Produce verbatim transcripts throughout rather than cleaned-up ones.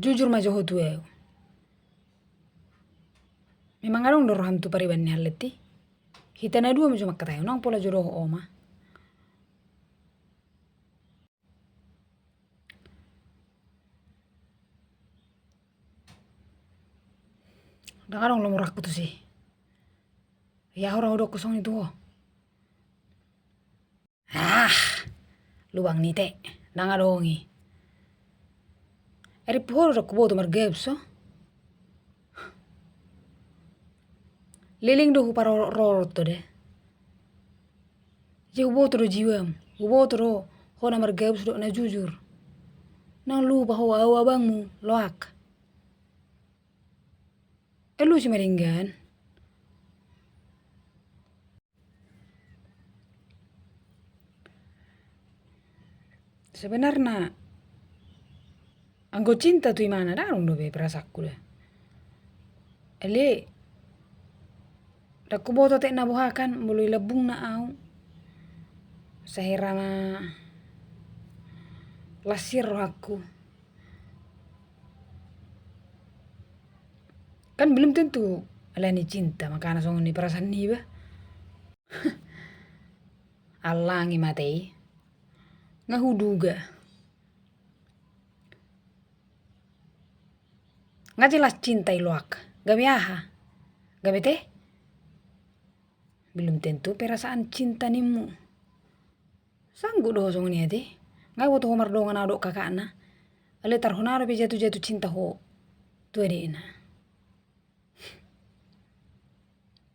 Jujur ma jo ho tu ahu. Memang adong do roham tu pariban ni hallet i? Hita na dua ma jo mangkatai, unang pola jo dohot ho ma. Ndang adong lomo rohangku tusi. Ia ho ra hudokkon songon i tu ho. Ah, lubang ni ite, ndang adong i. Ari pu ho do ndang huboto margabus ho. Leleng do huparorot-rorot ho da. Jadi huboto do jiwam, huboto do ho na margabus dohot na jujur. Ndang lupa ho ahu abangmu, Loak. Alusi ma denggan. Sebenarna anggo cinta tu imana ndang adong dope perasaanku da. Alai ndang huboto atik na boha kan, molo i lambungna ahu. Sai hira na las i rohangku. Kan belum tentu alani cinta makana songon i perasaan niba. Allangi mate i. Nga huduga. Nga jelas cinta i Loak. Gabe aha? Gabe te? Belum tentu perasaan cinta nimmu. Sanggup do ho songon i ate? Nga huboto ho mardongan ahu dohot kakakna. Alai tarhona dope jatuh-jatuh cinta ho tu adikna.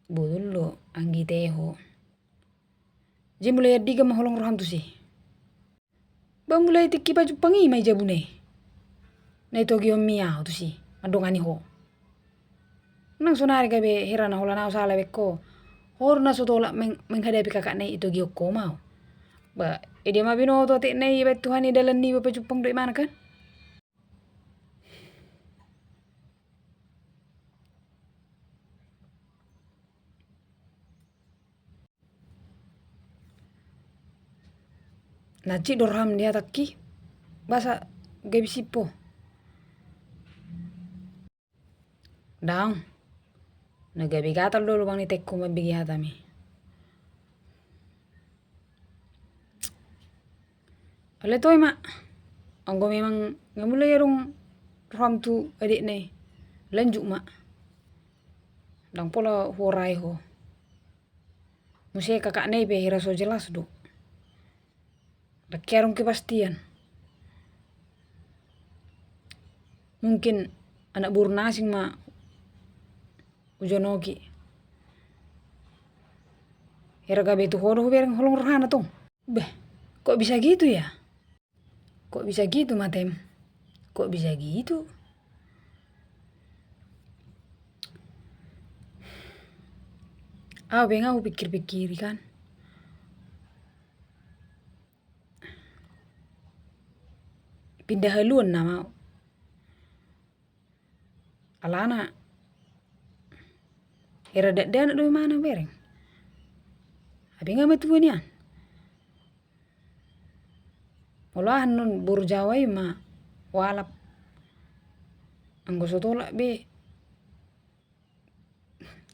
Botul do anggi ite ho. Jadi mulai andigan ma holong roham tusi? Ba mulai tingki pajumpang i ma i jabuna i. Na itogihon mi ahu tusi, mandongani ho. Nang sonari gabe hira na holan ahu sala baen ho. Ho do na so tolap meng-, menghadapi kakakna i, itogihon ho ma ahu. Ba, ida ma binoto atik na i baen Tuhan i dalan niba pajumpang dohot imana kan? Na cik do roham di hatangki, boasa gabe sip ho? Daong. Na gabe gatal do lubang ni ite ho mambege hatam i. Alai toe ma. Anggo memang nga mulai adong roham tu adikna i, lanjut ma. Ndang pola huorai ho. Muse kakakna i pe hira so jelas do. Ndang adong kepastian. Mungkin anak boru na asing ma hujonoki. Hira gabe tu ho do hubereng holong rohana tong. Beh, kok bisa gitu ya? Kok bisa gitu, matem? Kok bisa gitu? Au pe nga hupikir-pikiri kan. Pinda haluan nama au. Alana hira dakdanak do imana bereng. Hape nga matua nian. Molo aha annon boru Jawa i ma hualap. Anggo so tolap be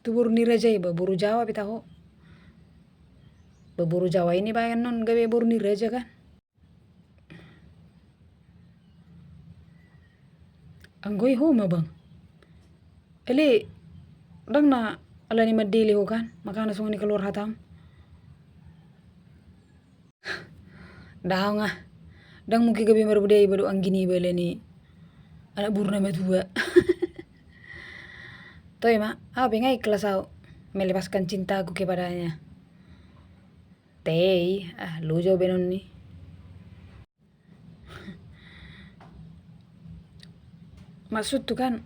tu boru ni raja i ba boru Jawa pe taho. Ba boru Jawa i nibaen annon gabe boru ni raja kan. Anggo i ho ma bang. Alai ndang na alani mandele ho kan, makana songon i kaluar hatam. Daong ah. Ndang mungkin gabe marbudaya iba dohot anggi niba alani anak boru na matua. Toe ma, au pe nga ikhlas au melepaskan cintaku kepadanya. Tei, ah, luju au baenon i. Maksudku kan,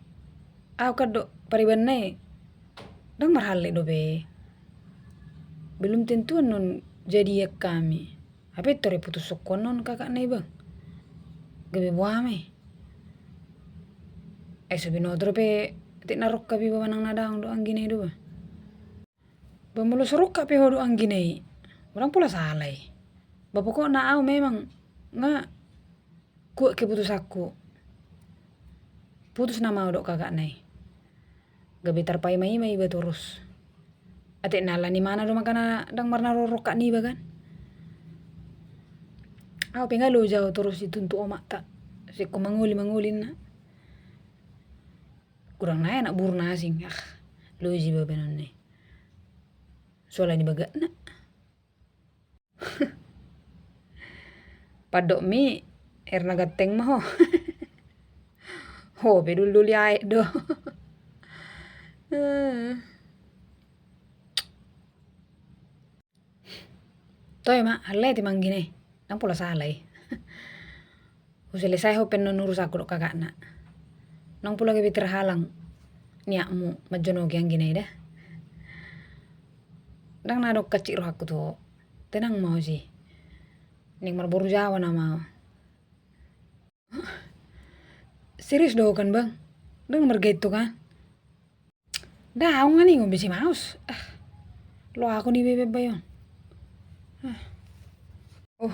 au kan dohot paribanna i ndang marhallet dope. Belum tentu annon jadian hami. Hape tore putushon ho annon kakakna i bang. Gabe boha ma i. Ai so binoto dope atik na rongkap iba manang na daong dohot anggina i do ba. Ba molo so rongkap pe ho dohot anggina i, ndang pola sala i. Ba pokokna au memang nga kuat keputusanku. Putus nama au dohot kakakna i. Gabe tarpaima-ima iba torus. Atik na ala ni mana do mangkana ndang marnarokkak niba kan. Au pe nga loja au torus dituntu omakta. Singkop mangoli-mangoli na. Kurang nai anak boru na asing ah. Loja iba baenon i. Sola ni bagakna. Pandok mi air na ganteng ma ho. Ho pe duldul i aek do. Toe ma halleti manggi nai. Ndang pola sala i. Huselesai ho pe annon urusanku dohot kakakna. Ndang pola gabe terhalang niatmu manjonogi anggi nai da. Ndang na adong hansit rohangku tu ho. Tenang ma ho si. Ning marboru jawa nama ho. Serius do ho kan bang? Ndang margait tu kan? Daong nga ningon bisi maus. Lo aku ni bebe bayon. Oh